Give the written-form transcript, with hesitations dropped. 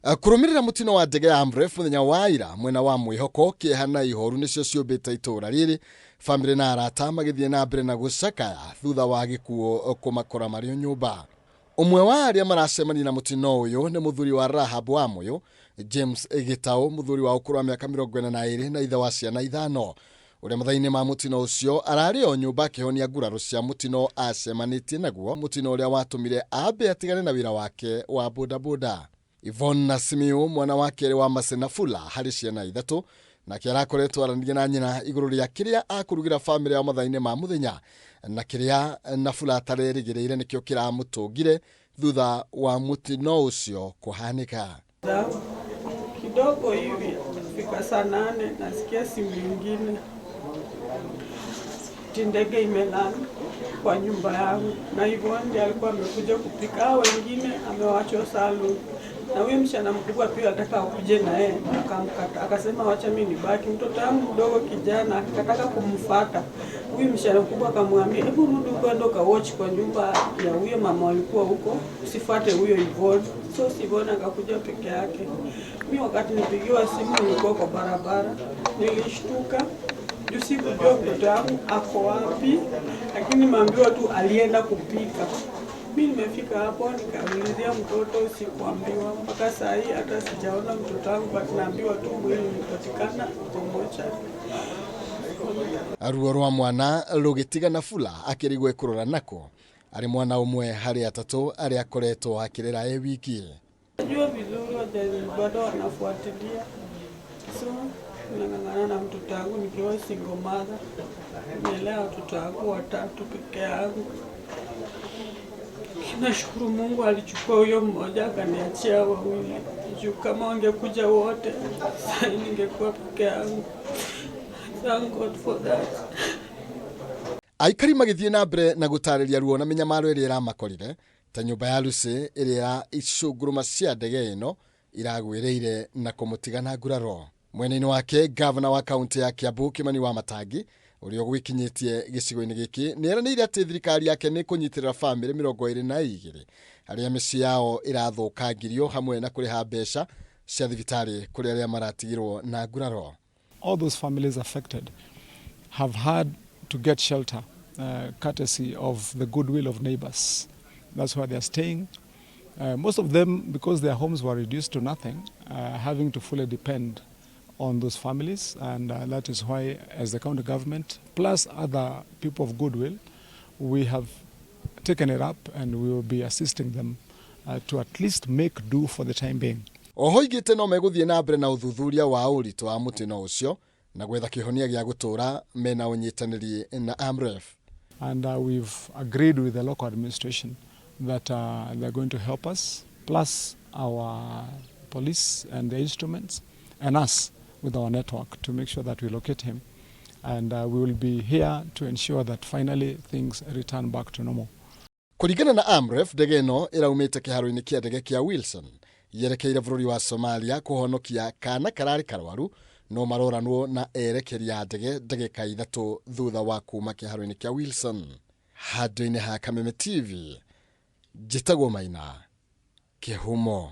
Kũrũmĩrĩra mũtino wa ndege ya Amref mũthenya wa ira mwena wa mwĩhoko, kĩeha na ihoru nĩcio ciũmbĩte itũũra rĩrĩ, bamĩrĩ na arata magĩthiĩ na mbere na gũcakaya thutha wa gĩkuũ kũmakora marĩ o nyũmba. Ũmwe wa arĩa maracemania na mũtino ũyũ nĩ mũthuri wa Rahab wa Mũyũ, James Gĩtaũ, mũthuri wa ũkũrũ wa mĩaka 42 na ithe wa ciana 5, ũrĩa mathaa-inĩ ma mũtino ũcio ararĩ o nyũmba akĩhonia nguraro cia mũtino acemanĩtie naguo, mũtino ũrĩa watũmire ambe atigane na wĩra wake wa bodaboda. Yvonne Nasimiyu, mwana wa kerĩ wa Masenafula harĩ ciana 3, nake arakoretwo aranĩria na nyina igũrũ rĩa kĩrĩa akũrugĩra bamĩrĩ yao mathaa-inĩ ma mũthenya, na kĩrĩa Nafula atarerĩgĩrĩire nĩkĩo kĩramũtũngire thutha wa mũtino ũcio kũhanĩka. Kidogo hivi fika saa 8 nasikia simu ingine ndege imelala kwa nyumba yangu, na hivyo ndiye alikuwa amekuja kupika, hao wengine amewachwa salon, na huyo msichana mkubwa pia alitaka akuje na yeye akamkata, akasema wacha mimi nibaki. Mtoto wangu mdogo kijana akataka kumfuata huyu msichana mkubwa, akamwambia hebu rudi huko ndo ka watch kwa nyumba ya huyo mama walikuwa huko, usifuate huyo Yvonne. So Yvonne akakuja peke yake. Mimi wakati nipigiwa simu nilikuwa kwa barabara, nilishtuka juu sikujua mtoto wangu ako wapi, lakini nimeambiwa tu alienda kupika. Mimi nimefika hapo nikaulizia mtoto, sikuambiwa mpaka saa hii hata sijaona mtoto wangu, but naambiwa tu mwili umepatikana uko mochari. Ruo rwa mwana rũgĩtiga Nafula akĩrigwo kũrora nako, arĩ mwana ũmwe harĩ 3 arĩa akoretwo akĩrera e wiki. Najua vizuri wazazi bado wanafuatilia, so nang'ang'ana na mtoto wangu nikiwa single mother, nimelea watoto wangu 3 peke yangu. Nashukuru Mungu alichukua huyo mmoja akaniachia 2. Juu kama wangekuja wote sasa ningekuwa peke yangu. Thank God for that. Aikari magĩthiĩ na mbere na gũtarĩria ruo na mĩnyamaro ĩrĩa ĩramakorire ta nyũmba ya Lucy ĩrĩa icũngũrũma cia ndege ĩno iragwĩrĩire na kũmũtiga na nguraro. Mwena-inĩ wake gavana wa kaunti ya Kiambu Kimani wa Matangi ũrĩa ũgwĩkinyĩtie gĩcigo-inĩ gĩkĩ nĩ eranĩire atĩ thirikari yake nĩ kũnyitĩrĩra bamĩrĩ 22 arĩa mĩciĩ yao ĩrathũkangirio hamwe na kũrĩha mbeca cia thibitarĩ kũrĩ arĩa maratigirwo na nguraro. All those families affected have had to get shelter courtesy of the goodwill of neighbors. That's where they are staying. Most of them, because their homes were reduced to nothing, having to fully depend on those families, and that is why, as the county government, plus other people of goodwill, we have taken it up and we will be assisting them to at least make do for the time being. Oho igĩte no megũthiĩ na mbere na ũthuthuria wa ũritũ wa mũtino ũcio na gwetha kĩhonia gĩa gũtũũra mena ũnyitanĩri na Amref. And we've agreed with the local administration that they're going to help us, plus our police and the instruments, and us with our network to make sure that we locate him. And we will be here to ensure that finally things return back to normal. Kũringana na Amref, ndege ĩno ĩraumĩte kĩharo-inĩ kĩa ndege kĩa Wilson yerekeire bũrũri wa Somalia kũhonokia kana kararĩ karwaru, no maroranwo na erekeri a ndege ndagĩka 3 thutha wa kuma kĩharo-inĩ kĩa Wilson. Handũ-inĩ ha Kameme TV, njĩtagwo Maina Kĩhumo.